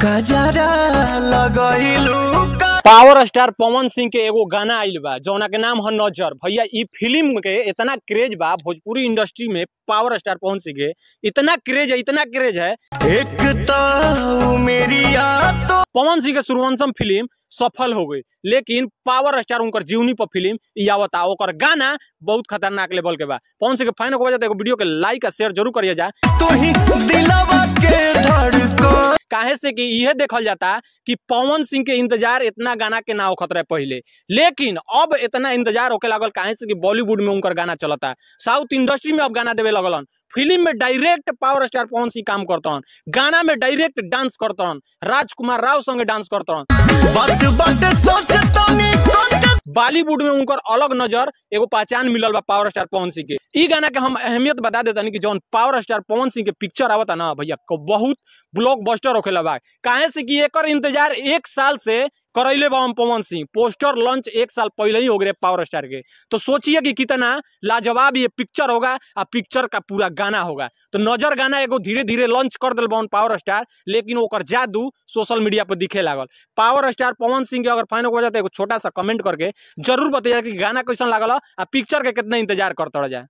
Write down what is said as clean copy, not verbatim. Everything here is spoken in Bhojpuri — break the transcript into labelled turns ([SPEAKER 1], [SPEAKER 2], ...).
[SPEAKER 1] कजरा लगइलू।
[SPEAKER 2] पावर स्टार पवन सिंह के एगो गाना आइल बा जौना के नाम है नजर। भैया ई फिल्म के इतना क्रेज बा भोजपुरी इंडस्ट्री में, पावर स्टार पवन सिंह के इतना क्रेज है, इतना क्रेज है।
[SPEAKER 1] एक तो मेरी तो
[SPEAKER 2] पवन सिंह के सूर्यवंशम फिल्म सफल हो गई, लेकिन पावर स्टार उनकर जीवनी पर फिल्म आवता, ओकर गाना बहुत खतरनाक लेवल के बा। पवन सिंह के फैन हो जाता वीडियो के लाइक और शेयर जरूर करिए जा,
[SPEAKER 1] तू ही दिलवा के धड़कन।
[SPEAKER 2] काहे से कि यह देखल जाता कि पवन सिंह के इंतजार इतना गाना के ना होखत रहे पहले, लेकिन अब इतना इंतजार होके लागल। काहे से कि बॉलीवुड में उनकर गाना चलता, साउथ इंडस्ट्री में अब गाना देवे लगलन, फिल्म में direct power star Pawan Singh काम करतन, गाना में डायरेक्ट डांस करतन, राजकुमार राव संगे डांस करतन।
[SPEAKER 1] बात बात सोचतनी
[SPEAKER 2] बॉलीवुड में उनकर अलग नजर एगो पहचान मिलल बा पावर स्टार पवन सिंह के। ई गाना के हम अहमियत बता देतनी कि जौन पावर स्टार पवन सिंह के पिक्चर आवता ना भैया, बहुत ब्लॉकबस्टर होखेला बा। काहे से कि एकर इंतजार एक साल से करैले बा हम पवन सिंह, पोस्टर लॉन्च एक साल पहले ही हो गए पावर स्टार के। तो सोचिए कि कितना लाजवाब ये पिक्चर होगा आ पिक्चर का पूरा गाना होगा। तो नजर गाना एगो धीरे धीरे लॉन्च कर दिल बा पावर स्टार, लेकिन ओकर जादू सोशल मीडिया पर दिखे लागल। पावर स्टार पवन सिंह के अगर फैन हो जाता एगो छोटा सा कमेंट करके जरूर बताइए कि गाना कैसन लागल आ पिक्चर के कितना इंतजार करता जाए।